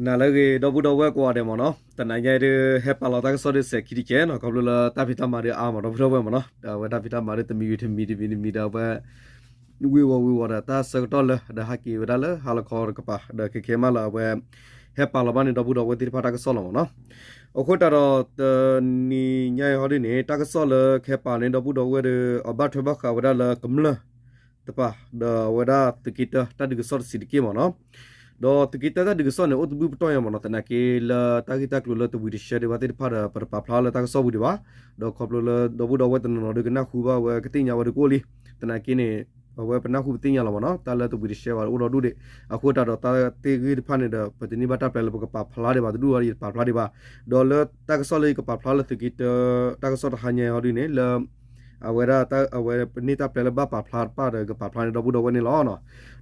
နၤလၢအဂ့ၤ ဒီပုၢ်ဒီဝဲၢ်ကိးဂၤဒဲးမ့ၢ်နီၤ, တနၤညါအံၤဒုး ဟဲပာ်လီၤတၢ်ကစီၣ်ဒုးစဲးခံတကဲနီၤ, ခီဖျိလၢတၢ်ဖံးတၢ်မၤဒုးအါမး ဒီပုၢ်ဒီဝဲၢ်မ့ၢ်နီၤ, ဒီးအဝဲတၢ်ဖံးတၢ်မၤဒုးတမံၤဝံၤတမံၤတမံၤတမံၤဒီးအဝဲ ဝ့ၤဝီၤဝ့ၤဝီၤဒီးတၢ်ဆၢကတီၢ်လၢ ဒီးဟးက့ၤဝဲဒၣ်လၢဟါလီၤခီတကပၤ ဒီးခဲခဲမးလၢအဝဲ ဟဲပာ်လီၤဘၣ်န့ၣ် ဒီပုၢ်ဒီဝဲၢ်သ့ၣ်တဖၣ်တၢ်ကစီၣ်လီၤမ့ၢ်နီၤ. အဃိသတးဒီး တနံၤညါအံၤဟီဒုန့ၣ် တၢ်ကစီၣ်လၢကဟဲပာ်န့ၣ် ဒီပုၢ်ဒီဝဲၢ်ဒီး အဘၣ်ထွဲဘၣ်ဃးဝဲဒၣ်လၢကမျၢၢ်တပၤ ဒီးအဝဲဒၣ်သုးက့တၢတၢ်ဒုးကစီၣ်တဆံးတက့ၢ်မ့ၢ်နီၤ. ဒီးသုးက့တၢတၢ်ဒုးကစီၣ်န့ၣ် အိၣ်တဘျုးပတီၢ်ညါမ့ၢ်နီၤ, သနာ်က့လၢတၢ်ဂ့ၢ်တၢ်ကျိၤလၢတဝံၤတရှဲဒံးဘၣ်သ့ၣ်တဖၣ်ဒီး ပတပာ်ဖျါလၢတၢ်ကစီၣ်ပူၤဒံးဘၣ်, ဒီးခီဖျိလၢဒီပုၢ်ဒီဝဲၢ်တနီၤနီၤဒီးကနၢ်ဟူဘၣ်ဝဲကသ့ၣ်ညါဝဲဒီးကအိၣ်လံ, သနာ်က့န့ၣ် အဝဲပနၢ်ဟူပသ့ၣ်ညါလီၤမ့ၢ်နီၤ, တၢ်လၢတဝံၤတရှဲဘၣ်အိၣ်ဒီဒူၣ်ဒံး, အဃိသတးဒီးတၢ်သ့ၣ်ဂ့ၢ်တဖၣ်န့ၣ်ဒီး ပတန့ၢ်ဘၣ်တၢ်ပျဲလၢပကပာ်ဖျါဒံးဘၣ် တဒူၣ်အံၤတပာ်ဖျါဒံးဘၣ်, ဒီးလၢတၢ်ကစီၣ်လၢယကပာ်ဖျါလၢသုးက့တၢ တၢ်ကစီၣ်တဟါညါအံၤဟီဒုန့ၣ် လၢ အဝဲဒၣ် အဝဲပန့ၢ်တၢ်ပျဲလၢဘၣ်ပာ်ဖျါတဖၣ်ဒီးကပာ်ဖျါန့ၢ်ဒီပုၢ်ဒီဝဲၢ်န့ၣ်လီၤ.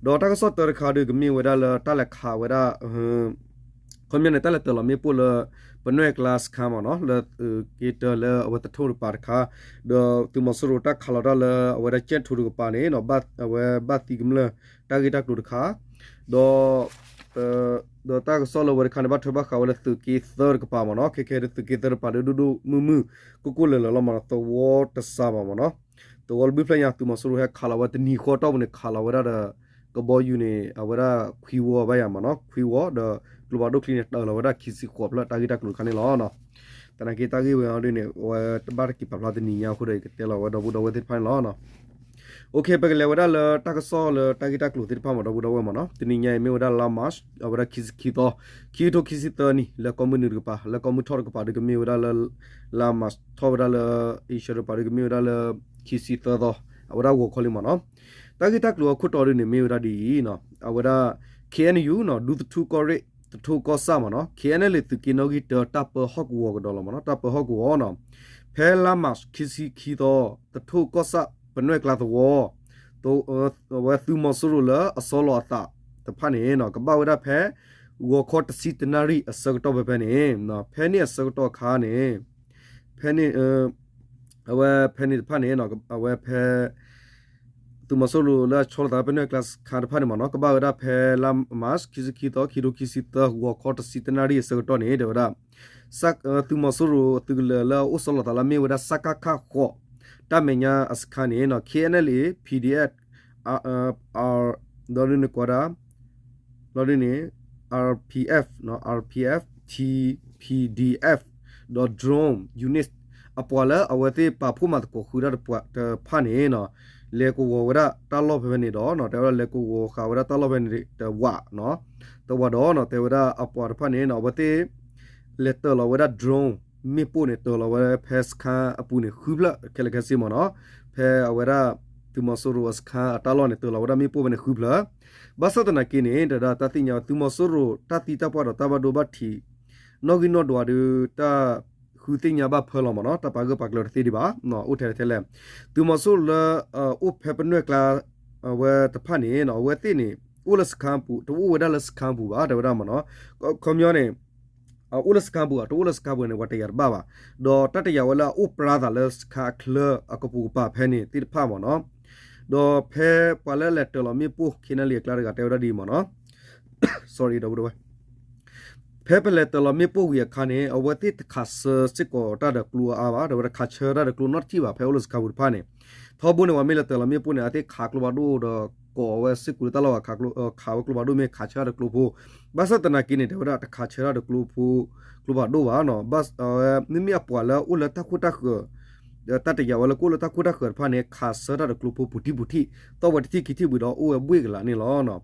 ဒီးတၢ်ကစီၣ်တၢတခါဒုးကမ့ၢ်ဝဲဒၣ်လၢတၢ်လဲၤခးဝဲဒၣ် ခီပညီန့ၣ် တၢ်လဲၤတၢၤလီၤမ့ၣ်ပိၢ်လၢ ပနွဲၢ်ကျါစခါမ့ၢ်နီၤ, လၢသုးက့တၢလၢအဝဲသထူၣ်တကပၤတခါ, ဒီးသုးမီၤစိရိၤတၢ်ခးလီၤတၢ်လၢအဝဲဒၣ်ကၠဲၣ်ထူတကပၤန့ၣ် အဝဲဘၣ်သံကမျၢၢ်တၢ်ဂ့ၢ်တၢ်ကျိၤတခါ, ဒီး ဒီးတၢ်ကစီၣ်လၢအဝဲတခါန့ၣ် ဘၣ်ထွဲဘၣ်ဃးဝဲလၢသုးက့သၢတကပၤမ့ၢ်နီၤ, ခဲခဲဒုးသုးက့သၢတကပၤဒုးဒိၣ်ဒိၣ်မုၢ်မုၢ် ကိၢ်ကိၢ်လၢၤလၢၤလီၤမ့ၢ်နီၤ, သဝီတစှၤဘၣ်မ့ၢ်နီၤ, သဝီတဘျုးဖျၢၣ်ညါ သုးမီၤစိရိၤဟဲခးလီၤဝဲတနံၤဃီတီၢ်ပူၤန့ၣ် ခးလီၤဝဲဒၣ်ဒီး ကဘီယူၤန့ၣ် အဝဲဒၣ်ခွံဝီဘၣ်ယၤမ့ၢ်နီၤ, ခွံဝီဒီး ကျိဖးဒိၣ်ချံန့ၣ် တၢၤလီၤဝဲဒၣ်ခံဆံဃိးဖျၢၣ် တၢ်ဂ့ၢ်တၢ်ကျိၤတခါန့ၣ်လီၤ. သနာ်က့တၢ်ဂ့ၢ်ဝဲအီၤဒ်န့ၣ် အဝဲတဘၣ်တက့ၤပာ်ဖျါတနံၤညါအဃိဒီး ယကတဲလီၤဝဲဒီပုၢ်ဒီဝဲၢ်သ့ၣ်တဖၣ်န့ၣ်လီၤ. ပကလဲၤဝဲဒၣ်လၢတၢ်ကစီၣ်လၢတၢ်ဂ့ၢ်တၢ်ကျိၤသ့ၣ်တဖၣ်မ့ၢ်ဒီပုၢ်ဒီဝဲၢ်မ့ၢ်နီၤ, တနံၤညါအံၤမ့ၢ်ဝဲဒၣ်လါမၢ်ၡး အဝဲဒၣ်ခံဆံခံသီ, ခံကထိခံဆံသၢနံၣ် လၢကီၢ်မုၢ်နုာ်တကပၤ လၢကီၢ်မုၢ်ထီၣ်တကပၤဒုးကမ့ၢ်ဝဲဒၣ်လၢ လါမၢ်ၡး ထီၣ်ဝဲဒၣ်လၢ အ့ရှၢၣ်တကပၤဒုးကမ့ၢ်ဝဲဒၣ်လၢ ခံဆံသၢသီ, အဝဲဒၣ်ဂီၤခီလံမ့ၢ်နီၤ. တၢ်ဂ့ၢ်တၢ်ကျိၤအခိၣ်တီဒုးန့ၣ်မ့ၢ်ဝဲဒၣ်ဒ်အံၤ, အဝဲဒၣ် ခ့ၣ်အဲၣ်ယူၣ် နီၤ ဒူသထူၣ်ကီၢ်ရ့ၣ် သထူၣ်ကီၢ်ဆၣ်မ့ၢ်နီၤ, ခ့ၣ်အဲၣ်ယူၣ် လၢသုးက့နီၣ်ဂံၢ်တၢ တၢ်ပၢဟီၣ်ကဝီၤကဒီးလီၤမ့ၢ်နီၤ, တၢ်ပၢဟီၣ်ကဝီၤနီၤ, ဖဲလါမၢ်ၡး ခံဆံခံသီ သထူၣ်ကီၢ်ဆၣ် ပနွဲၢ်ကျါသဝီ အဝဲသုးမီၤစိရိၤလၢအဆီလီၤအသးတဖၣ်န့ၣ် ကဘၣ်ဝဲဒၣ်ဖဲ ဂီၤခီတဆံတနၣ်ရံၣ်အဆၢကတီၢ်ဖဲဖဲန့ၣ်, ဖဲန့ၣ်အဆၢကတီၢ်အခါန့ၣ် ဖဲန့ၣ် အဝဲဖဲန့ၣ်တဖၣ်န့ၣ် အဝဲဖဲ သုးမီၤစိရိၤလၢအဆီလီၤသးလၢပနွဲၢ်ကျါစခါတဖၣ်န့ၣ်မ့ၢ်နီၤ, ကဘၣ်ဝဲဒၣ်ဖဲလါမၢ်ၡး ခံဆံခံသီ ခံကထိခံဆံသၢ ဂီၤခီတဆံတနၣ်ရံၣ်အဆၢကတီၢ်န့ၣ် တဲဝဲဒၣ် သုးမီၤစိရိၤအသုးကလၢၤလၢအအိၣ်ဆီလီၤသးလၢမ့ၢ်ဝဲဒၣ် စကခ ဃိး တၢ်မဲာ်ညါအစခါန့ၣ် ခ့ၣ်အဲၣ်ယူၣ် PDF ဒီးဒ်န့ၣ်ကွၢ်ဒၣ် ဒီးဒ်န့ၣ် RPF, RPF, TPDF ဒီး drone unit အပှၤလၢအဝဲသ့ၣ်ပာ်ဖှိၣ်မၤသကိးဃုာ်တၢ်တဖၣ်န့ၣ် လဲၤကဝီၤဝဲဒၣ်တၢ်လီၢ်ဖဲဖဲန့ၣ်ဒီး တဲဝဲဒၣ်လဲၤကဝီၤဃာ်ဝဲဒၣ်တၢ်လီၢ်ဖဲန့ၣ်တဝး တဝးဒီး တဲဝဲဒၣ်အပှၤတဖၣ်န့ၣ် အဝဲသ့ၣ် လဲၤတၢၤလီၤဝဲဒၣ် drone မ့ၣ်ပိၢ်န့ၣ် တၢၤလီၤဝဲဖဲစခါအပူၤန့ၣ် ဃုဖျၢၣ်ခဲလၢာ်ခဲဆ့မ့ၢ်နီၤ, ဖဲအဝဲဒၣ် သုးမီၤစိရိၤအစခါအတၢ်လီၢ်န့ၣ် တၢၤလီၤဝဲဒၣ်မ့ၣ်ပိၢ်ဖဲန့ၣ်ဃုဖျၢၣ်, ဘၣ်ဆၣ်သနာ်က့န့ၣ် တဲဝဲဒၣ်တၢ်သ့ၣ်ညါဝဲသုးမီၤစိရိၤတၢ်သံတၢ်ပှၢ်ဒီးတၢ်ဘၣ်ဒိဘၣ်ထံး နီၣ်ဂံၢ်နီၣ်ဒွးဒီး တၢ်ဃုသ့ၣ်ညါဘၣ်ဖၢလီၤမ့ၢ်နီၤ, တၢ်ပာ်ဂၢၢ်ပာ်ကျၢၤတသ့ဒံးဘၣ်, အိၣ်ထဲထဲလဲၣ်, သုးမီၤစိရိၤလၢ အိၣ်ဖဲပနွဲၢ်ကျါ အဝဲတဖၣ်န့ၣ် အဝဲသ့ၣ်န့ၣ် အိၣ်လၢစခါပူၤ တအိၣ်ဝဲဒၣ်လၢစခါပူၤဘၣ် တဲဝဲဒၣ်မ့ၢ်နီၤ, ခီပညီန့ၣ် အအိၣ်လၢစခါပူၤ တအိၣ်လၢစခါပူၤန့ၣ် ပှၤတယာ်တဘၣ်ဘၣ်, ဒီးတၢ်တယာ်ဝဲလၢအအိၣ်ပြါသးလၢစခါအချၢအကပိာ်ကပၤဖဲန့ၣ်သ့ၣ်တဖၣ်မ့ၢ်နီၤ, ဒီးဖဲပှၤလၢလဲၤတၢၤလီၤမ့ၣ်ပိၢ် ခ့ၣ်အဲၣ်ယူၣ် အကျါတဂၤတဲဝဲဒၣ်ဒ်အံၤမ့ၢ်နီၤ sorry ဒီပုၢ်ဒီဝဲၢ် ဖဲပလဲၤတၢၤလီၤမ့ၣ်ပိၢ်ဝံၤအခါန့ၣ် အဝဲသ့ၣ်တခးဆၢစ့ၢ်ကီးတၢ်ဒီးကျိအါအါဘၣ်, တဲဝဲဒၣ်ခးဆၢတၢ်ဒီးကျိနီတထံၣ်ဘၣ် ဖဲအိၣ်လၢစခါပူၤတဖၣ်န့ၣ်, ထီဘိန့ၣ် ပှၤမ့ၢ်လဲၤတၢၤလီၤမ့ၣ်ပိၢ်န့ၣ် အသ့ၣ်ခးကျိဖးဒိၣ်ဒီး ကိးဝဲစ့ၢ်ကီးလၢတၢ်လီၢ်ဂၤ ခးဝဲကျိဖးဒိၣ်မ့ၢ်ခးဆၢတၢ်ဒီးကျိဖိ, ဘၣ်ဆၣ်သနာ်က့န့ၣ် တဲဝဲဒၣ်တခးဆၢတၢ်ဒီးကျိဖိ ကျိဖးဒိၣ်ဘၣ်နီၤ, မ့မ့ၢ်အပှၤလၢအိၣ်လၢတၢ်ခိၣ်တၢ်ဃၢၤ ဒီးတၢ်တယာ်ဝဲလၢကအိၣ်လၢတၢ်ခိၣ်တၢ်ဃၢၤတဖၣ်န့ၣ် ခးဆၢတၢ်ဒီးကျိဖိပူၤထံၣ်ပူၤထံၣ် သီၣ်ဝဲတထံၣ်ခံထံၣ်ဝံၤဒီးအိၣ်ဝဲဘှ့ၣ်ကလာ်န့ၣ်လီၤ.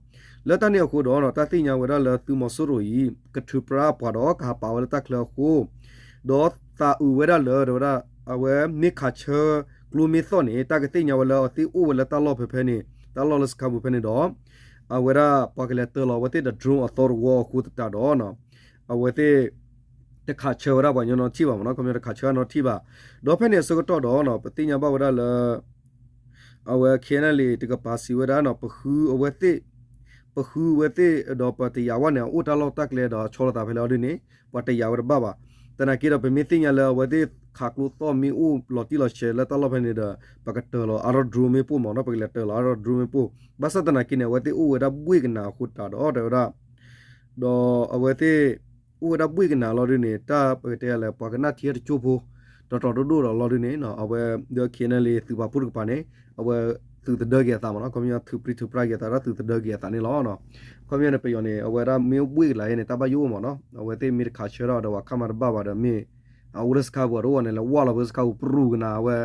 လၢတၢ်န့ၣ်အဃိဒီး တၢ်သ့ၣ်ညါဝဲဒၣ်လၢသုးမီၤစိရိၤအံၤ ကထုးပြါအပှၤဒီးကဟးပာ်ဝဲလၢတၢ်ချၢအဃိ ဒီးသးအုးဝဲဒၣ်လၢ တဲဝဲဒၣ် အဝဲမ့ၢ်ခးဆၢကျိမ့ၢ်သီၣ်န့ၣ် တၢ်ကသ့ၣ်ညါဝဲလၢအသ့ၣ်အိၣ်ဝဲလၢတၢ်လီၢ်ဖဲဖဲန့ၣ် တၢ်လီၢ်လၢစခါပူၤဖဲန့ၣ်ဒီး အဝဲဒၣ်ပှၤကလဲၤတၢၤလီၤအဝဲသ့ၣ်ဒီး drone အသီတဝီအဃိသတးဒီး အဝဲသ့ၣ် တခးဆၢဝဲဒၣ်ပှၤညီနီတထံၣ်ဘၣ်မ့ၢ်နီၤ, ခီပညီတခးဆၢနီတထံၣ်ဘၣ်. ဒီးဖဲန့ၣ်အဆၢကတီၢ်ဒီး ပသ့ၣ်ညါဘၣ်ဝဲဒၣ်လၢ အဝဲ ခ့ၣ်အဲၣ်ယူၣ် တကပၤစံးဝဲဒၣ် ပဃုအဝဲသ့ၣ် ပဃုအဝဲသ့ၣ်ဒီးပတယာ်ဝဲန့ၣ် အအိၣ်တၢ်လီၢ်တၢ်ကျဲဒီးအဆီလီၤသးဖဲလဲၣ်အီၤဒ်န့ၣ် ပှၤတယာ်ဝဲတဘၣ်ဘၣ်. သနာ်က့ဒီး ပမ့ၢ်သ့ၣ်ညါလၢအဝဲသ့ၣ်ခးကျိသီၣ်မ့ၢ်အိၣ်လီၤတံၢ်လီၤဆဲးလၢတၢ်လီၢ်ဖဲန့ၣ်ဒီး ပကတၢၤလီၤအါထီၣ် drone မ့ၢ်ပိၢ်မ့ၢ်နီၤ, ပကလဲၤတၢၤလီၤအါထီၣ် drone မ့ၢ်ပိၢ်. ဘၣ်ဆၣ်သနာ်က့န့ၣ် အဝဲသ့ၣ်အိၣ်ဝဲဒၣ်ဘှ့ၣ်ကနၤအဃိသတးဒီး တဲဝဲဒၣ် ဒီးအဝဲသ့ၣ် အိၣ်ဝဲဒၣ်ဘှ့ၣ်ကနၤလီၤဒုန့ၣ် တၢ်ပကတဲလဲၣ် ပှၤကနၣ်ထံတကၠိဖိ တီတီဒိၣ်ဒိၣ်ဒီးလီၤဒုန့ၣ် အဝဲ ဒီး ခ့ၣ်အဲၣ်ယူၣ်အ့ၣ်ယူၣ် သုးပာ်ဖှိၣ်တကပၤန့ၣ် အဝဲသုးသဒၢက့ၤအသးမ့ၢ်နီၤ, ခီပညီ ထုးပြံထုးပြါက့ၤအသးဒီး သုးသဒၢက့ၤအသးန့ၣ်လီၤ. ခီပညီန့ၣ် ပယီၤန့ၣ် အဝဲဒၣ်မ့ၢ်အိၣ်ဘှ့ၣ်ကလၤအံၤန့ၣ် တၢ်ဘၣ်ယိၣ်အိၣ်မ့ၢ်နီၤ, အဝဲသ့ၣ်မ့ၢ်တခးဆၢထီၣ်ဒီး ပှၤခးမၤတဘၣ်ဘၣ်ဒီးမ့ၢ် အအိၣ်လၢစခါပူၤ အတအိၣ်န့ၣ် လဲၤဝၢ်လီၤဖဲစခါပူၤ ပရူၤကနၤ အဝဲ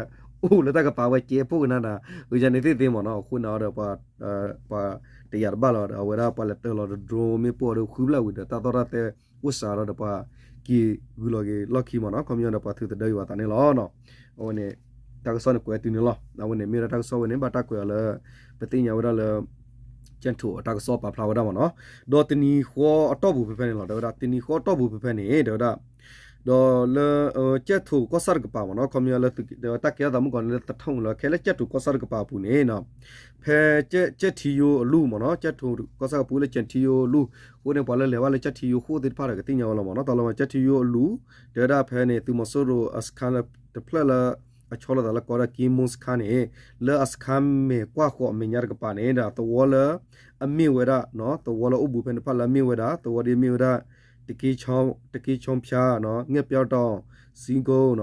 အိၣ်လၢတၢ်ကပၤ အဝဲကဲဖှိၣ်ကနၤဒီး အန့ၣ်သ့ၣ်သ့ၣ်မ့ၢ်နီၤ, အဃိန့ၣ်ဒီး ပှၤတယာ်တဘၣ်လီၤဒီး အဝဲဒၣ်ပှၤလဲၤတၢလီၤဒီး drone မ့ၢ်ပိၢ်အီၤဒီး ဃုဖျၢၣ်ဝံၤဒီး တၢ်သီၣ်တၢ်သဲအိၣ်စှၤဒီး ပှၤက့ၤဂုၤလီၤက့ၤလီၢ်ခံမ့ၢ်နီၤ, ခီပညီဒီး ပှၤသုးသဒၢက့ၤအသးန့ၣ်လီၤ. အဝဲန့ၣ် တၢ်ကစီၣ်န့ၣ်ကွဲးတုၤန့ၣ်လီၤ. အဝဲန့ၣ်မ့ၢ်ဒၣ်တၢ်ကစီၣ်ဝဲန့ၣ် ဘၣ်တၢ်ကွဲးအီၤလၢ ပသ့ၣ်ညါဝဲဒၣ်လၢ ကၠဲၣ်ထိၣ်အတၢ်ကစီၣ်ပာ်ဖျါဝဲဒၣ်မ့ၢ်နီၤ, ဒီးတနံၤဃီအတီၢ်ပူၤဖဲဖဲန့ၣ်လီၤ တဲဝဲဒၣ် တနံၤဃီအတီၢ်ပူၤဖဲဖဲန့ၣ် တဲဝဲဒၣ် ဒီးလၢ ကၠဲၣ်ထိၣ်ကီၢ်ဆၣ်တကပၤမ့ၢ်နီၤ, ခီပညီလၢ တၢ်ကဲထီၣ်သးမုၢ်ကီၢ်န့ၣ်လၢသထူၣ်လီၤ ခဲလၢကၠဲၣ်ထိၣ်ကီၢ်ဆၣ်တကပၤအပူၤန့ၣ် ဖဲ ကၠဲၣ်ထံယိအလူၤမ့ၢ်နီၤ, ကၠဲၣ်ထိၣ်ကီၢ်ဆၣ်ကပူၤလၢကၠဲၣ်ထံယိအလူၤ, အဃိန့ၣ် ပှၤလၢလဲၤဘၣ်လၢကၠဲၣ်ထံယိဃိၣ်သ့ၣ်တဖၣ်ဒီး ကသ့ၣ်ညါဝဲလီၤမ့ၢ်နီၤ, တၢ်လီၤမ့ၢ်ကၠဲၣ်ထံယိအလူၤ, တဲဝဲဒၣ်ဖဲန့ၣ် သုးမီၤစိရိၤအစခါတဖျၢၣ်လၢ အဆီလီၤသးလၢကိးဒၣ် ကံမူစခါန့ၣ် လၢအစခါမဲာ်ကွၢ်ဃီအမဲာ်ညါတကပၤန့ၣ်ဒီး သဝီလၢ အမ့ၢ်ဝဲဒၣ် သဝီလၢအိၣ်ဘူးဖဲန့ၣ်တဖၣ်လၢအမ့ၢ်ဝဲဒၣ် သဝီဒ်အမ့ၢ်ဝဲဒၣ် တက့ချီဖၠါ, ငှက်ပျောက်တောင်, ဇီးကုန်း, ဒီ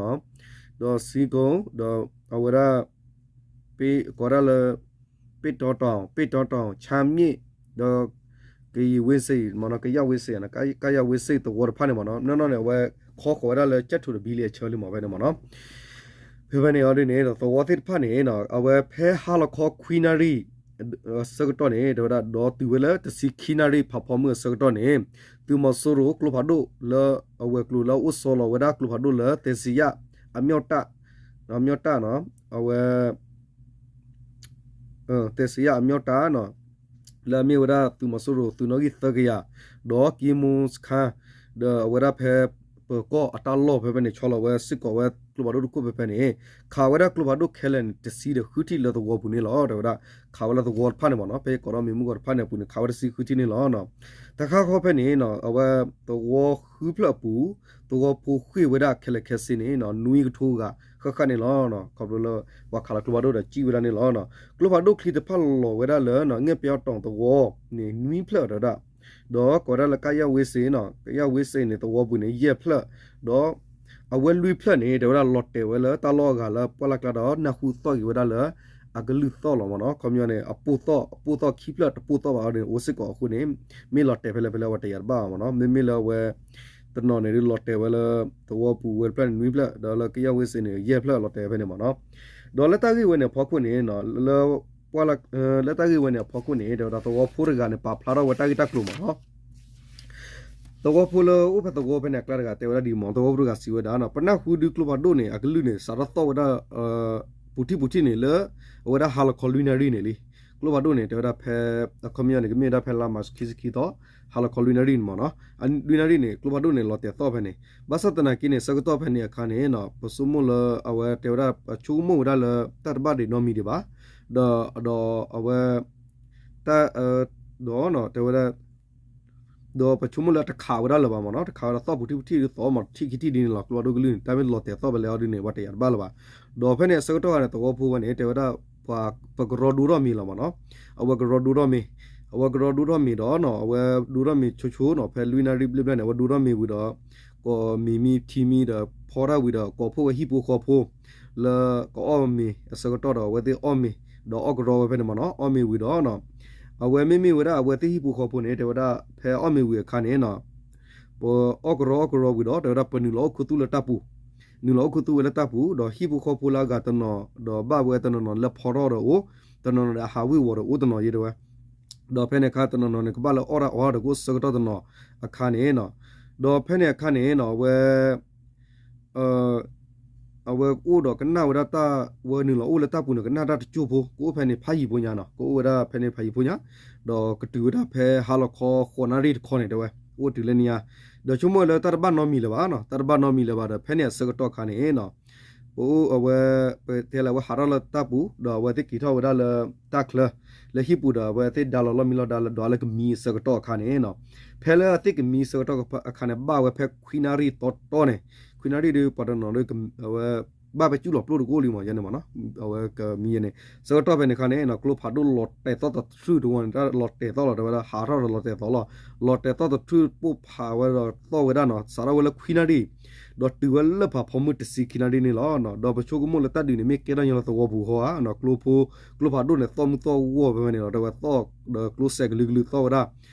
းဇီးကုန်း, ဒီးအဝဲဒၣ် ကိးဒၣ်လၢ ပ့ၢ်တီတီ, ပ့ၢ်တီတီ, ချါမြစ်, ဒီး ကယၤဝ့စ့ၣ်, မ့ၢ်နီၤ, ကယၤဝ့စ့ၣ်, ကယၤဝ့စ့ၣ်သဝီတဖၣ်န့ၣ်မ့ၢ်နီၤ, နီၢ်နီၢ်န့ၣ် အဝဲခီဃီၤဝဲဒၣ်လၢကၠဲၣ်ထိၣ်တဘ့ၣ်လံအဆၢလံမ့ၢ်ဖဲန့ၣ်မ့ၢ်နီၤ, ဖဲဖဲန့ၣ်အီၤဒ်န့ၣ်ဒီး သဝီသ့ၣ်တဖၣ်န့ၣ် အဝဲဖဲဟါလီၤခီခွံနၣ်ရံၣ် အဆၢကတီၢ်န့ၣ် တဲဝဲဒၣ် ဒီးတုၤဝဲလၢတဆံခံနၣ်ရံၣ်ဖးဖီမုၢ်အဆၢကတီၢ်န့ၣ် သုးမီၤစိရိၤကျိဖးဒိၣ်လၢအဝဲၤကျိၤလၢအအိၣ်ဆီလီၤဝဲဒၣ်ကျိဖးဒိၣ်လၢ သဲစံယၣ် အမၠီၣ်တၢ်, မၠီၣ်တၢ်နီၤ, အဝဲ သဲစံယၣ်အမၠီၣ်တၢ်နီၤ, လၢအမ့ၢ်ဝဲဒၣ်သုးမီၤစိရိၤသုးနီၣ်ဂံၢ်သၢကယၤ, ဒီးကံမူစခါ, ဒီးအဝဲဒၣ်ဖဲ ပၢၤကီၢ်အတၢ်လီၢ်ဖဲဖဲန့ၣ် ဆီလီၤဝဲစ့ၢ်ကီးဝဲကျိဖးဒိၣ်တခိၣ်ဖဲဖဲန့ၣ်, ခးဝဲဒၣ်ကျိဖးဒိၣ်ခဲလၢာ်န့ၣ် တဆံဒီးဃုထံၣ်လၢသဝီပူၤန့ၣ်လီၤ. တဲဝဲဒၣ် ခးဝဲလၢသဝီတဖၣ်န့ၣ်မ့ၢ်နီၤ, ဖဲကိးဒီးမ့ၢ်မုၢ်ကီၢ်တဖၣ်န့ၣ်အပူၤန့ၣ် ခးဝဲတဆံဃုထံၣ်န့ၣ်လီၤ. တၢ်ခါခီဖဲန့ၣ် အဝဲသဝီဃုဖျၢၣ်အပူၤ သဝီဖိဃ့ၢ်ဝဲဒၣ်ခဲလၢာ်ခဲဆ့န့ၣ် နွံကထိဂၤဃၣ်ဃၣ်န့ၣ်လီၤ. ခီဖျိလၢ ပှၤခးလီၤကျိဖးဒိၣ်ဒီးစံၣ်ဝဲဒၣ်န့ၣ်လီၤ. ကျိဖးဒိၣ်ချံတဖၣ်လီၤဝဲဒၣ်လၢ ငှက်ပျောက်တောင်သဝီန့ၣ် နွံဖျၢၣ်တဲဝဲဒၣ်, ဒီးကိးဝဲဒၣ်လၢကယၤဝ့စ့ၣ်နီၤ, ကယၤဝ့စ့ၣ်န့ၣ် သဝီပူၤန့ၣ် ယဲၢ်ဖျၢၣ်, ဒီး အဝဲလွံၢ်ဖျၢၣ်န့ၣ် တဲဝဲဒၣ်လီၤတဲာ်ဝဲလၢတၢ်လီၢ်အဂၤလၢပှၢ်လၢ်ကျါဒီး နၢ်ဟူသီၣ်က့ၤဝဲဒၣ်လၢ အကလုၢ်သီၣ်လီၤမ့ၢ်နီၤ. ခီပညီန့ၣ် အပိၢ်သီၣ်, အပိၢ်သီၣ်ခံဖျၢၣ်တပိၢ်သီၣ်ဘၣ်အီၤန့ၣ် အိၣ်စ့ၢ်ကီးအဃိန့ၣ် မ့ၢ်လီၤတဲာ်ဖဲလဲၣ်ဖဲလဲၣ် အဝဲတယာ်တဘၣ်ဘၣ်မ့ၢ်နီၤ. မ့မ့ၢ်လၢအဝဲ တနီၤန့ၣ်ဒုးလီၤတဲာ်ဝဲလၢ သဝီပူၤဝဲတဖျၢၣ်န့ၣ်နွံဖျၢၣ်, ဒီးလၢကယၤဝ့စ့ၣ်န့ၣ် ယဲၢ်ဖျၢၣ်လီၤတဲာ်ဖဲန့ၣ်မ့ၢ်နီၤ. ဒီးလၢတၢ်ဂ့ၢ်ဝဲန့ၣ်အဖီခိၣ်န့ၣ် လၢ လၢတၢ်ဂ့ၢ်ဝဲန့ၣ်အဖီခိၣ်န့ၣ် တဲဝဲဒၣ်သဝီဖိတဂၤန့ၣ် ပာ်ဖျါထီၣ်ဝဲတၢ်ဂ့ၢ်တၢ်ကျိၤမ့ၢ်နီၤ. သဝီဖိလၢအိၣ်ဖဲသဝီဖဲန့ၣ်အကျါတဂၤတဲဝဲဒၣ်ဒ်အံၤမ့ၢ်, သဝီဖိတဂၤစံးဝဲဒၣ်နီၤ, ပနၢ်ဟူဒုးကျိဖးဒိၣ်န့ၣ် အကလုၢ်န့ၣ် စးထီၣ်သီၣ်ဝဲဒၣ် ပူၤထံၣ်ပူၤထံၣ်န့ၣ်လၢ အဝဲဒၣ်ဟါလီၤခီလွံၢ်နၣ်ရံၣ်န့ၣ်လံ. ကျိဖးဒိၣ်န့ၣ် တဲဝဲဒၣ်ဖဲ အခီပညီန့ၣ် ကမ့ၢ်ဝဲဒၣ်ဖဲလါမၢ်ၡးခံဆံခံသီ, ဟါလီၤခီလွံၢ်နၣ်ရံၣ်န့ၣ်မ့ၢ်နီၤ, လွံၢ်နၣ်ရံၣ်န့ၣ် ကျိဖးဒိၣ်န့ၣ် လီၤတဲာ်သီၣ်ဖဲန့ၣ်. ဘၣ်ဆၣ်သနာ်က့န့ၣ် ဆၢကတီၢ်ဖဲန့ၣ်အခါန့ၣ် ပဆိကမိၣ်လၢအဝဲတဲဝဲဒၣ် ပဆိကမိၣ်ဝဲဒၣ်လၢ တၢ်တဘၣ်ဒံးနီတမံၤဒံးဘၣ်, ဒီး ဒီးအဝဲ တၢ် ဒီးတဲဝဲဒၣ် ဒီးပဆိကမိၣ်လၢတခးဝဲဒၣ်လၢၤဘၣ်မ့ၢ်နီၤ, တခးဝဲဒၣ်သီၣ်ပူၤထံၣ်ပူၤထံၣ်ဒ်သိးမ့ၢ်ထံၣ်ခံထံၣ်ဒ်န့ၣ်လီၤ. ကျိဖးဒိၣ်ကလုၢ်န့ၣ် တၢ်မ့ၢ်လီၤတဲာ်သီၣ်ဖဲလဲၣ်အီၤဒ်န့ၣ် ပှၤတယာ်တဘၣ်လၢၤဘၣ်. ဒီးဖဲန့ၣ်အဆၢကတီၢ်ခါန့ၣ် သဝီဖိဝဲန့ၣ် တဲဝဲဒၣ် ပှၤကရီဒိထီၣ်မ့ၤလီၤမ့ၢ်နီၤ, အဝဲကရီဒိထီၣ်မ့ၤ, အဝဲကရီဒိထီၣ်မ့ၤဒီးနီၤ အဝဲဒိထီၣ်မ့ၤဆိဆိနီၤ ဖဲလွံၢ်နၣ်ရံၣ်ဘျဲၣ်ဘျဲၣ်န့ၣ် အဝဲဒိထီၣ်မ့ၤဝံၤဒီး ကိးမ့ၤမံထံမံဒီး ဖီထီၣ်ဝံၤဒီး ကိးဖှိၣ်ဝဲဟံၣ်ဖိဃီဖိ လၢကအီၣ်မ့ၤအဆၢကတီၢ်ဒီး အဝဲသ့ၣ်အီၣ်မ့ၤ ဒီးအီၣ်ကရီဝဲဖဲန့ၣ်မ့ၢ်နီၤ, အီၣ်မ့ၤဝံၤဒီးနီၤ အဝဲမ့မ့ၢ်ဝဲဒၣ်အဝဲသ့ၣ်ဟံၣ်ဖိဃီဖိန့ၣ် တဲဝဲဒၣ် ဖဲအီၣ်မ့ၤဝံၤအခါန့ၣ်နီၤ ပအီၣ်ကရီအီၣ်ကရီဝံၤဒီး တဲဝဲဒၣ်ပနုာ်လီၤအိၣ်ခူသူၣ်လၢတၢ်ပူၤ, နုာ်လီၤအိၣ်ခူသူၣ်ဝဲလၢတၢ်ပူၤ ဒီးဟံၣ်ဖိဃီဖိလၢအဂၤတနီၤ ဒီးဘၣ်ဝဲတနီၤနီၤလၢဖီထီၣ်ဒီးအိၣ်, တနီၤနီၤဒီးအဟးဝ့ၤဝီၤဒီးအိၣ်တနီၤယဲတဲဝဲ, ဒီးဖဲန့ၣ်အခါတနီၤနီၤန့ၣ် ကဘၣ်လၢအီၣ်တၢ်အီတၢ်ဒီးကအိၣ်ဆၢကတီၢ်တနီၤအခါန့ၣ်နီၤ, ဒီးဖဲန့ၣ်အခါန့ၣ်နီၤ အဝဲ အဝဲကအိၣ်ဒီးကနၣ်ဝဲဒၣ်တၢ်ဝဲနုာ်လီၤအိၣ်လၢတၢ်ပူၤန့ၣ် ကနၣ်တၢ်တကၠိၢ်ဖိ ကအိၣ်ဖဲန့ၣ်ဖးယံာ်ဖိညါနီၤ, ကအိၣ်ဝဲဒၣ်ဖဲန့ၣ်ဖးယံာ်ဖိညါ, ဒီးကတုၤဝဲဒၣ်ဖဲဟါလီၤခီဃိးနၣ်ရံၣ်တခီန့ၣ်တဲဝဲ အိၣ်တုၤလၢန့ၣ်ညါ, ဒီးဆိကမိၣ်လၢတၢ်တဘၣ်နီတမံၤလၢၤဘၣ်နီၤ, တၢ်တဘၣ်နီတမံၤလၢၤဘၣ်ဒီး ဖဲန့ၣ်အဆၢကတီၢ်ခါန့ၣ်နီၤ ပအိၣ်အဝဲ ပတဲလၢအဝဲဟးထီၣ်လၢတၢ်ပူၤ ဒီးအဝဲသ့ၣ်က့ၤထီၣ်ဝဲဒၣ်လၢတၢ်ချၢ လၢဟံၣ်ပူၤဒီး အဝဲသ့ၣ်ဒါလီၤလီၢ်မံလီၤဒါလၢဒွးလၢကမံအဆၢကတီၢ်အခါန့ၣ်နီၤ, ဖဲလၢအသ့ၣ်ကမံအဆၢကတီၢ်အခါန့ၣ် ဘၣ်ဝဲဖဲခွံနၣ်ရံၣ်တီတီန့ၣ်, ခွံနၣ်ရံၣ်ဒီး ပှၤတနီၤဒီး အဝဲ ဘၣ်ပကူၣ်လီၤပျိၣ်တကိၣ်လံမး ယဲန့ၣ်မးနီၤ, အဝဲကမံၤယဲန့ၣ် ဆၢကတီၢ်ဖဲန့ၣ်ခါန့ၣ်နီၤ ကျိဖးဒိၣ်လီၤတဲာ်သီၣ်တထြူၣ်တဝီန့ၣ် တၢ်လီၤတဲာ်သီၣ်လီၤ တဲဝဲဒၣ် ဟးထီၣ်ဒီးလီၤတဲာ်သီၣ်လီၤ, လီၤတဲာ်သီၣ်တထြူၣ်ပိၢ်ဖးဝဲဒီးသီၣ်ဝဲဒၣ်နီၤ စးထီၣ်ဝဲလၢခွံနၣ်ရံၣ် ဒီးတုၤဝဲလၢဖးဖီမုၢ်တဆံခံနၣ်ရံၣ်န့ၣ်လီၤ. ဒီးပဆိကမိၣ်လၢတၢ်ဒုးန့ၣ် မ့ၢ်ကဲထီၣ်ညီလၢသဝီပူၤဃီဧါနီၤ, ကျိဖိ ကျိဖးဒိၣ်န့ၣ် သီၣ်မုၢ်သီၣ်ဂီၢ်ဖဲဖဲန့ၣ်လီၤ တဲဝဲသီၣ် ဒီးကျိစဲးကလုာ်ကလုာ်သီၣ်ဝဲဒၣ်,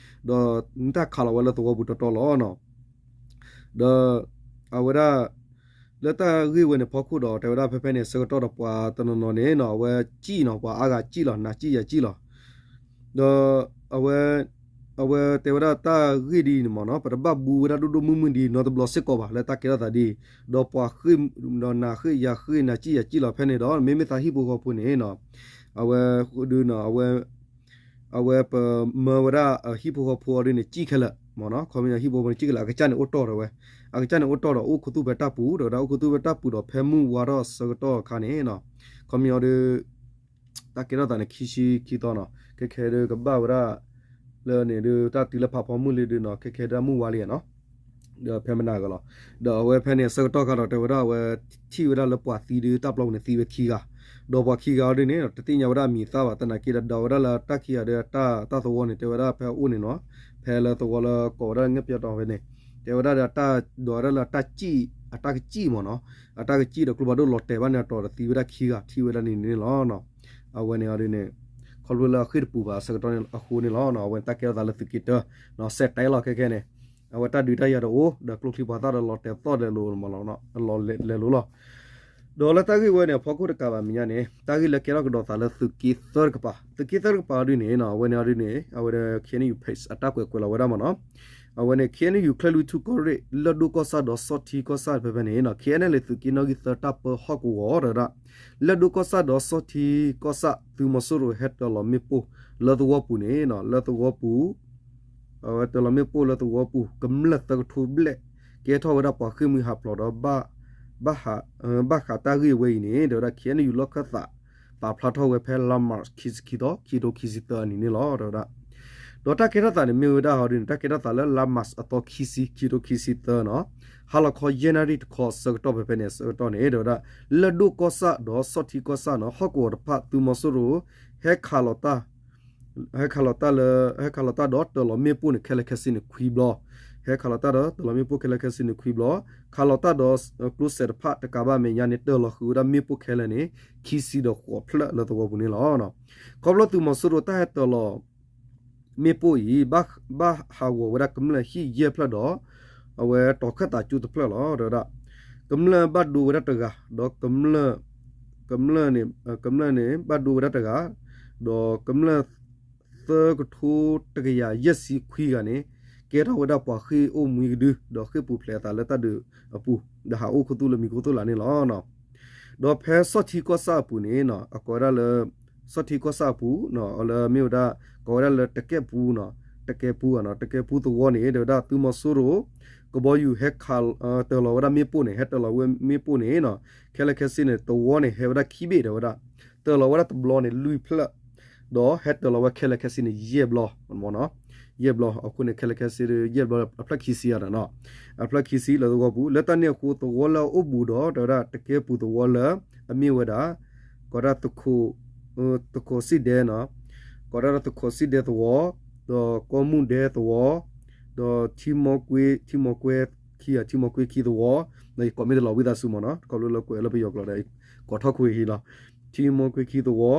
ဒီးတၢ်ခးလီၤဝဲလၢသဝီပူၤတီတီလီၤနီၤ. ဒီးအဝဲဒၣ် လၢတၢ်ဂ့ၢ်ဝဲန့ၣ်ဖီခိၣ်ဒီး တဲဝဲဒၣ်ဖဲဖဲန့ၣ် ဆၢကတီၢ်ဒီးပှၤတနီၤနီၤန့ၣ်နီၤ အဝဲစံၣ်နီၤ ပှၤအါဂၤစံၣ်လီၤ နးစံၣ်ယၤစံၣ်လီၤ. ဒီးအဝဲ အဝဲတဲဝဲဒၣ်တၢ်ဂ့ၢ်ဒ်အံၤန့ၣ်မးနီၤ ပတဘၣ်ဘူးဝဲဒၣ်ဒိၣ်ဒိၣ်မုၢ်မုၢ်ဒ်နီတဘျီစ့ၢ်ကီးဘၣ် လၢတၢ်ကဲထီၣ်သးဒ်အံၤ, ဒီးပှၤဃ့ၢ် ဒီးနးဃ့ၢ်ယၤဃ့ၢ် နးစံၣ်ယၤစံၣ်လီၤဖဲန့ၣ်ဒီး မ့မ့ၢ်သးဟံၣ်ဖိဃီဖိန့ၣ်နီၤ အဝဲဒုးနီၤ အဝဲပမၢဝဲဒၣ်အဟံၣ်ဖိဃီဖိအီၤဒ်န့ၣ် စံၣ်ခဲလၢာ်မးနီၤ, ခီပညီဟံၣ်ဖိဃီဖိန့ၣ် စံၣ်ခဲလၢာ် အကစၢ်န့ၣ်အိၣ်တီၢ်ဒီးဝဲ, အကစၢ်န့ၣ်အိၣ်တီၢ်ဒီးအိၣ်ခူသူၣ်ဖဲတၢ်ပူၤ ဒီးဝဲဒၣ်အိၣ်ခူသူၣ်ဖဲတၢ်ပူၤဒီးဖဲမုၢ်ဝါထီၣ်ဆၢကတီၢ်အခါန့ၣ်နီၤ, ခီပညီဒီး တၢ်ကဲထီၣ်သးန့ၣ် ခံဆံခံသီနီၤ, ခဲခဲဒုးကဘၣ်ဝဲဒၣ် လၢန့ၣ်ဒုး တၢ်တုၤလၢဖးဖီမုၢ်လံဒုးနီၤ ခဲခဲဒုးမုၢ်ဝါလံနီၤ ဒီးဖဲမနၤဂၤလီၤ. ဒီးအဝဲဖဲန့ၣ် ဆၢကတီၢ်ခါဒီး တဲဝဲဒၣ်အဝဲ ထံၣ်ဝဲဒၣ်လၢပှၤသံဒုး တၢ်ပျီပူၤန့ၣ် သံဝဲခံဂၤ, ဒီးပှၤခံဂၤအီၤဒ်န့ၣ် တသ့ၣ်ညါဝဲဒၣ်အမံၤအသၣ်ဘၣ် သနာ်က့ဒီး ဒီးဝဲဒၣ်လၢတၢ်ခံဂၤဒီး တၢ်သဝီန့ၣ် တဲဝဲဒၣ်ဖဲအအိၣ်န့ၣ်နီၤ, ဖဲလၢသဝီလၢကိးဝဲဒၣ်လၢငှက်ပျောတောင်ဖဲန့ၣ်, တဲဝဲဒၣ်ဒီးတၢ် ဒီးဝဲဒၣ်လၢတၢ်စံၣ် အတၢ်ကစံၣ်မးနီၤ, အတၢ်ကစံၣ်ဒီးကျိဖးဒိၣ်လီၤတဲာ်ဘၣ်န့ၣ်အတီၤဒီးသံဝဲဒၣ်ခံဂၤ ထံၣ်ဝဲဒၣ်န့ၣ်န့ၣ်လီၤ. အဝဲန့ၣ်အီၤဒ်န့ၣ် ခီဖျိလၢအဃ့ၢ်တပူၤဘၣ်အဆၢကတီၢ်န့ၣ်အဃိန့ၣ်လီၤ. အဝဲန့ၣ်တၢ်ကဲထီၣ်သးလၢသုးက့တၢ စဲးတဲလီၤခဲခဲန့ၣ် အဝဲတၢ်ဒုးတၢ်ယၤတအိၣ် ဒီးကျိချံပှၤသၣ်ဒီးလီၤတဲာ်သီၣ်လဲၤလိၤမးလီၤ, လီၤလဲၤလိၤလီၤ. ဒီးလၢတၢ်ဂ့ၢ်ဝဲန့ၣ် အဖီခိၣ်တကးဘၣ်မဲာ်ညါန့ၣ် တၢ်ဂ့ၢ်လၢကဲထီၣ်ကဒီးသးလၢသုးက့သၢတကပၤ, သုးက့သၢတကပၤအီၤဒ်န့ၣ် အဝဲန့ၣ်အီၤဒ်န့ၣ် အဝဲဒီး KNU page အတၢ်ကွဲးကွဲးလီၤဝဲဒၣ်မးနီၤ, အဝဲန့ၣ် KNU ချၢၣ်လွံၢ်ထူၣ်ကီၢ်ရ့ၣ် လၢၢ်ဒိၣ်ကီၢ်ဆၣ်ဒီးဆီၣ်ထံကီၢ်ဆၣ်ဖဲဖဲန့ၣ် KNLA သုးက့နီၣ်ဂံၢ်သၢတၢ်ပၢဟီၣ်ကဝီၤ တဲဝဲဒၣ် လၢၢ်ဒိၣ်ကီၢ်ဆၣ်ဒီးဆီၣ်ထံကီၢ်ဆၣ် သုးမီၤစိရိၤဟဲတၢၤလီၤမ့ၣ်ပိၢ်လၢသဝီပူၤန့ၣ် လၢသဝီပူၤ အဝဲတၢၤလီၤမ့ၣ်ပိၢ်လၢသဝီပူၤ ကမျၢၢ်သၢကထိဘျဲၣ် ကဲထီၣ်ဝဲဒၣ်ပှၤဃ့ၢ်မှံဟးဖျိးဒီး ဘၣ်ဃးတၢ်ဂ့ၢ်ဝဲအံၤန့ၣ် တဲဝဲဒၣ် KNU လီၢ်ခၢၣ်သး ပာ်ဖျါထီၣ်ဝဲဖဲလါမး ခံဆံခံသီ ခံထိခံဆံသၢအနံၤန့ၣ်လီၤ တဲဝဲဒၣ်. ဒီးတၢ်ကဲထီၣ်သးန့ၣ် မ့ၢ်ဝဲဒၣ်ဟီဒ်န့ၣ် တၢ်ကဲထီၣ်သးလၢလါမးအသီခံဆံ ခံထိခံဆံသၢနီၤ ဟါလီၤခီယဲၢ်နၣ်ရံၣ်တခီအဆၢကတီၢ်ဖဲဖဲန့ၣ် အဆၢကတီၢ်န့ၣ် တဲဝဲဒၣ် လၢၢ်ဒိၣ်ကီၢ်ဆၣ်ဒီးဆီၣ်ထံကီၢ်ဆၣ်နီၤ ဟီၣ်ကဝီၤတဖၣ် သုးမီၤစိရိၤ ဟဲခးလီၤတၢ် ဟဲခးလီၤတၢ်လၢ ဟဲခးလီၤတၢ်ဒီးတၢၤလီၤမ့ၣ်ပိၢ်န့ၣ် ခဲလၢာ်ခဲဆ့န့ၣ် ခွံဘျီ, ဟဲခးလီၤတၢ်ဒီးတၢၤလီၤမ့ၣ်ပိၢ်ခဲလၢာ်ခဲဆ့န့ၣ် ခွံဘျီ, ခးလီၤတၢ်ဒီးကျိစဲးတဖၣ်တကးဘၣ်မဲာ်ညါန့ၣ် တၢၤလီၤဃုာ်ဝဲဒၣ်မ့ၣ်ပိၢ်ခဲလၢာ်န့ၣ် ခံဆံဒီးဃိးဖျၢၣ်လၢသဝီပူၤန့ၣ်လီၤ. ခီဖျိသုးမီၤစိရိၤတၢ်ဟဲတၢၤလီၤ မ့ၣ်ပိၢ်အံၤ ဘၣ်ဟးဂီၤဝဲဒၣ်ကမျၢၢ်ဟံၣ်ယဲၢ်ဖျၢၣ်ဒီး အဝဲတီၤခၢၣ်သးကၠိတဖျၢၣ်လီၤ တဲဝဲဒၣ်. ကမျၢၢ်ဘၣ်ဒိဝဲဒၣ်တဂၤ ဒီးကမျၢၢ် ကမျၢၢ်န့ၣ် ကမျၢၢ်န့ၣ် ဘၣ်ဒိဝဲဒၣ်တဂၤ ဒီးကမျၢၢ်သၢကထိတကယၤယဲၢ်ဆံခွံဂၤန့ၣ် ကဲထီၣ်ဝဲဒၣ်ပှၤဃ့ၢ်အိၣ်မှံကဒု ဒီးဃ့ၢ်ပူၤဖျဲးအသးလၢတၢ်ဒုးအပူၤ ဒီးဟးအိၣ်ခူသူၣ်လၢမံၤခိၣ်သိၣ်လာ်န့ၣ်လီၤ. ဒီးဖဲဆီၣ်ထံကီၢ်ဆၣ်အပူၤန့ၣ် အကိးဝဲဒၣ်လၢ ဆီၣ်ထံကီၢ်ဆၣ်အပူၤ လၢမ့ၢ်ဝဲဒၣ် ကိးဝဲဒၣ်လၢတကဲပူနီၤ, တကဲပူနီၤ, တကဲပူသဝီန့ၣ် တဲဝဲဒၣ်သုးမီၤစိရိၤ ကဘီယူၤဟဲခး တၢၤလီၤဝဲဒၣ်မ့ၣ်ပိၢ်န့ၣ် ဟဲတၢၤလီၤဝဲမ့ၣ်ပိၢ်န့ၣ်နီၤ, ခဲလၢာ်ခဲဆ့န့ၣ် သဝီန့ၣ် ဟဲဝဲဒၣ်ခံဘ့ၣ်တဲဝဲဒၣ်, တၢၤလီၤဝဲဒၣ်တဘျီန့ၣ် လွံၢ်ဖျၢၣ်, ဒီးဟဲတၢၤလီၤဝဲခဲလၢာ်ခဲဆ့န့ၣ် ယဲၢ်ဘျီ, ယဲၢ်ဘျီ, အဃိန့ၣ် ခဲလၢာ်ခဲဆ့ ယဲၢ်ဘျီအဖျၢၣ်ခံဆံအနီၤ, အဖျၢၣ်ခံဆံလၢသဝီပူၤ, လၢတၢ်န့ၣ်အဃိ သဝီလၢအအိၣ်ဘူးဒီး တဲဝဲဒၣ် တကဲပူသဝီလၢ အမ့ၢ်ဝဲဒၣ် ကိးဒၣ် သခိးစံၣ်ဒဲနီၤ, ကိးဒၣ် သခိးစံၣ်ဒဲသဝီ, ဒီးကီၢ်မုၢ်ဒဲသဝီ, ဒီးထံမီကွ့ ထံမီကွ့ခံ ထံမီကွ့ခံသဝီ, ယကိးမ့ၢ်တလီၤဝံသးစူၤမးနီၤ, ခီဖျိလၢကွဲးလၢပယီၤကျိာ်ဒီး ကိးထီၣ်ခွဲးဟံးလီၤ, ထံမီကွ့ခံသဝီ,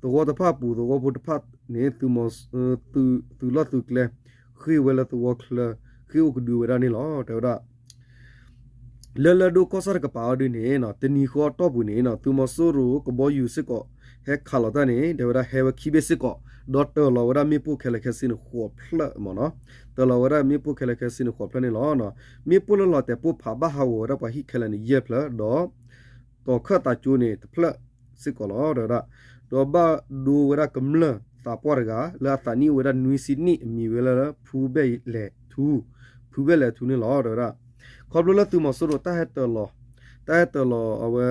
သဝီတဖၣ်ပူၤ သဝီဖိတဖၣ်န့ၣ် သုးလီၢ်သုးကျဲ ဃ့ၢ်ဝဲလၢသဝီချၢ ဃ့ၢ်အိၣ်ကဒုဝဲဒၣ်န့ၣ်လီၤ တဲဝဲဒၣ် လၢလၢၢ်ဒိၣ်ကီၢ်ဆၣ်တကပၤအီၤဒ်န့ၣ်နီၤ, တနံၤဃီအတီၢ်ပူၤန့ၣ်နီၤ, သုးမီၤစိရိၤကဘီယူၤစ့ၢ်ကီး ဟဲခးလီၤတၢ်န့ၣ် တဲဝဲဒၣ်ဟဲဝဲခံဘ့ၣ်စ့ၢ်ကီး, ဒီးတၢၤလီၤဝဲဒၣ်မ့ၣ်ပိၢ်ခဲလၢာ်ခဲဆ့န့ၣ် ဃိးဖျၢၣ်မးနီၤ, တၢၤလီၤဝဲဒၣ်မ့ၣ်ပိၢ်ခဲလၢာ်ခဲဆ့န့ၣ် ဃိးဖျၢၣ်န့ၣ်လီၤ. မ့ၣ်ပိၢ်လၢလီၤတဲာ်ပိၢ်ဖးဘၣ်ဟးဂီၤဝဲဒၣ်ပှၤဟံၣ်ခဲလၢာ်န့ၣ် ယဲၢ်ဖျၢၣ်, ဒီး တီၤခၢၣ်သးကၠိန့ၣ် တဖျၢၣ်စ့ၢ်ကီးလီၤ တဲဝဲဒၣ်, ဒီးဘၣ်ဒိဝဲဒၣ်ကမျၢၢ်သးပှၢ်တဂၤ လၢအသးနံၣ်အိၣ်ဝဲဒၣ်နွံဆံနံၣ် အမံၤဝဲလၢ ဖူဘဲၣ်လဲၤထူ, ဖူဘဲၣ်လဲၤထူန့ၣ်လီၤ တဲဝဲဒၣ်. ခီဖျိလၢသုးမီၤစိရိၤတၢ်ဟဲတၢၤလီၤ, တၢ်ဟဲတၢၤလီၤအဝဲ,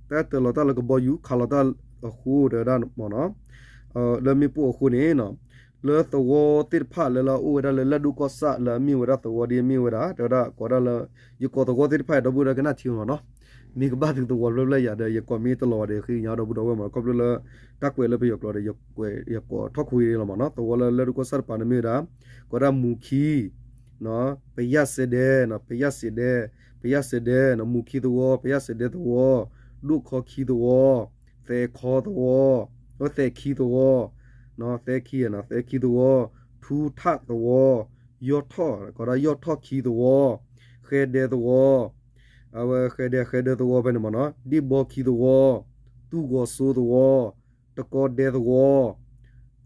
တၢ်ဟဲတၢၤလီၤတၢ်လၢကဘီယူၤ ခးလီၤတၢ်အဃိ တဲဝဲဒၣ်မးနီၤ, လၢမ့ၣ်ပိၢ်အဃိန့ၣ်နီၤ, လၢသဝီသ့ၣ်တဖၣ်လၢလၢအိၣ်ဝဲဒၣ်လၢလၢၢ်ဒိၣ်ကီၢ်ဆၣ်လၢအမ့ၢ်ဝဲဒၣ်သဝီဒ်အမ့ၢ်ဝဲဒၣ် တဲဝဲဒၣ်ကိးဒၣ်လၢ ယကိးသဝီသ့ၣ်တဖၣ်အံၤ ဒီပုၢ်ဒီဝဲၢ်ကနၣ်ထံမ့ၢ်နီၤ, မ့ၢ်ကဘၣ်သုသဝီဖျၢၣ်ဖျၢၣ်ယၤဒီး ယကိးမ့ၢ်တလီၤဒီး ဃ့ကညးဒီပုၢ်ဒီဝဲၢ်မ့ၢ်နီၤ, ခီဖျိလၢ တၢ်ကွဲးလၢပယီၤကျိာ်ဒီး ယကိးထီၣ်ခိအံၤလီၤမ့ၢ်နီၤ, သဝီလၢလၢၢ်ဒိၣ်ကီၢ်ဆၣ်တပၤန့ၣ်မ့ၢ်ဝဲဒၣ် ကိးဒၣ်မူၤခံ ပယၣ်စဲးဒဲ, ပယၣ်စဲးဒဲ, ပယၣ်စဲးဒဲ, မူၤခံသဝီ, ပယၣ်စဲးဒဲသဝီ, ဒိၣ်ခီခံသဝီ, သဲခီသဝီ, သဲခံသဝီ, သဲခံ, သဲခံသဝီ, ထူထၣ်သဝီ, ယီၢ်ထီၣ်, ကိးဒၣ်ယီၢ်ထီၣ်ခံသဝီ, ဃဲဒဲသဝီ, အဝဲဃဲဒဲ ဃဲဒဲသဝီဖဲန့ၣ်မ့ၢ်နီၤ, ဒ့ၣ်ဘီခံသဝီ, သူၣ်ဂီၤစိသဝီ, တကီဒဲသဝီ,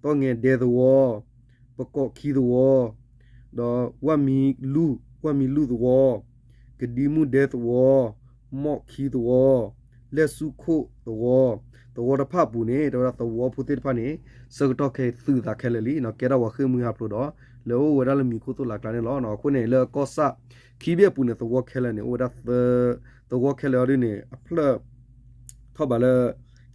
သီၣ်ငဲၤဒဲသဝီ, ပကိးခံသဝီ, ဒီးဝၣ်မံလူၢ်, ဝၣ်မံလူၢ်သဝီ, ကဒံမုၢ်ဒဲသဝီ, မီၣ်ခံသဝီ, လဲၢ်ဆူၣ်ခိၣ်သဝီ, သဝီတဖၣ်အပူၤန့ၣ် တဲဝဲဒၣ်သဝီဖိသ့ၣ်တဖၣ်န့ၣ် ဆၢကတီၢ်ခဲအံၤသုးသးခဲလၢာ်လံနီၤ, ကဲဒၣ်ပှၤဃ့ၢ်မှံဟးဖျိးဒီး လဲၤအိၣ်ဝဲဒၣ်လၢမံၤခိၣ်သိၣ်လးကျါန့ၣ်လီၤ. အဃိန့ၣ် လၢကီၢ်ဆၣ်ခံဘ့ၣ်အပူၤန့ၣ် သဝီခဲလၢာ်န့ၣ် အိၣ်ဝဲဒၣ်သၢ, သဝီခဲလၢာ်အီၤဒ်န့ၣ် အဖျၢၣ် ထီၣ်ဘးလၢ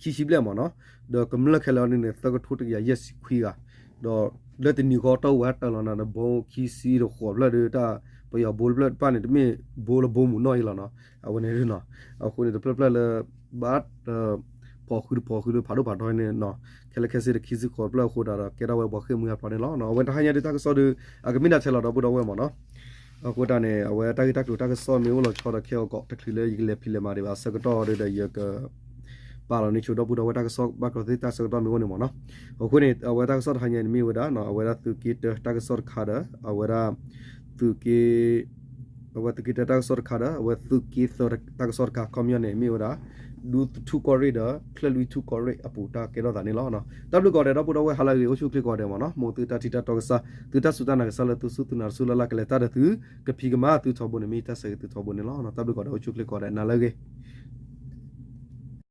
ခံဆံဘျဲၣ်မ့ၢ်နီၤ, ဒီးကမျၢၢ်ခဲလၢာ်အီၤဒ်န့ၣ် သၢကထိတကယၤယဲၢ်ဆံခွံဂၤ, ဒီးလၢတနံၤဃီတၢ်အိၣ်ဝဲတၢၢ်လီၤနၤဒီး ဘိခံဆံတဃိးဖျၢၣ်ဒီး တၢ်ပယီၤဘိတဖျၢၣ်တဖၣ်န့ၣ် တမ့ၢ်ဘိလၢဘိမုၢ်နီၢ်အံၤလီၤနီၤ, အဝဲန့ၣ်နီၤ, အဃိန့ၣ် တဖျၢၣ်ဖျၢၣ်လၢ ဘၣ် ဖီၣ်ဃုတဖီၣ်ဃုဒီး ဖးဒိၣ်ဖးထီန့ၣ်နီၤ, ခဲလၢာ်ခဲဆ့ဒီးခံဆံဃိးဖျၢၣ်အဃိဒၣ်ဒီး ကဲဒၣ်ဝဲပှၤဃ့ၢ်မှံဟးဖျိးန့ၣ်လီၤ. အဝဲတဟါညါဒ်တၢ်ကစီၣ်ဒီး အကမ့ၢ်ဒၣ်ထဲလီၤဒီပုၢ်ဒီဝဲၢ်မ့ၢ်နီၤ, အဃိတၢ်န့ၣ် အဝဲတၢ်ဂ့ၢ်တၢ်ကျိၤတၢ်ကစီၣ်မ့ၢ်အိၣ်လီၤဆီဒီးခဲအံၤကီး တချုးလၢယကလဲၤဖံးလဲၤမၤဒံးဘၣ်အဆၢကတီၢ်ဒီး ယက ပာ်လီၤန့ၢ်ဆိဒီပုၢ်ဒီဝဲၢ်တၢ်ကစီၣ်ဘၣ်ကျိၤသ့ၣ်တၢ်ဆၢကတီၢ်မ့ၢ်အိၣ်န့ၣ်မ့ၢ်နီၤ, အဃိန့ၣ် အဝဲတၢ်ကစီၣ်တဟါညါန့ၣ်မ့ၢ်ဝဲဒၣ် အဝဲဒၣ်သုးက့တၢတၢ်ကစီၣ်တခါဒီး အဝဲဒၣ် သုးက့ အဝဲသုးက့တၢတၢ်ကစီၣ်တခါဒီး အဝဲသုးက့သၢတၢ်ကစီၣ်တခါ ခီပညီန့ၣ် မ့ၢ်ဝဲဒၣ် ဒူထူၣ်ကီၢ်ရ့ၣ်ဒီး ချၢၣ်လွံၢ်ထူၣ်ကီၢ်ရ့ၣ်အပူၤတၢ်ကဲထီၣ်သးန့ၣ်လီၤ. တၢ်ဘျုးကိးဂၤဒဲး ဒီပုၢ်ဒီဝဲၢ်ဟါလၢအဂ့ၤ အိၣ်ဆူၣ်ချ့ကိးဂၤဒဲးမ့ၢ်နီၤ, မ်သုတၢ်ထံၣ်တၢ်တီကစၢ် သုတၢ်စူၢ်တၢ်နာ်ကစၢ်လၢသုစူၢ်သုနာ်တစူၢ်လၢ်လၢ်ကလဲၤတၢ်ဒီးသု ကဖံးကမၤသုထီဘိန့ၣ် မ့ၢ်တၢ်ဆၢဂ့ၤသုထီဘိန့ၣ်လီၤ. တၢ်ဘျုးကိးဂၤဒဲး အိၣ်ဆူၣ်ချ့ကိးဂၤဒဲး နၤလၢအဂ့ၤ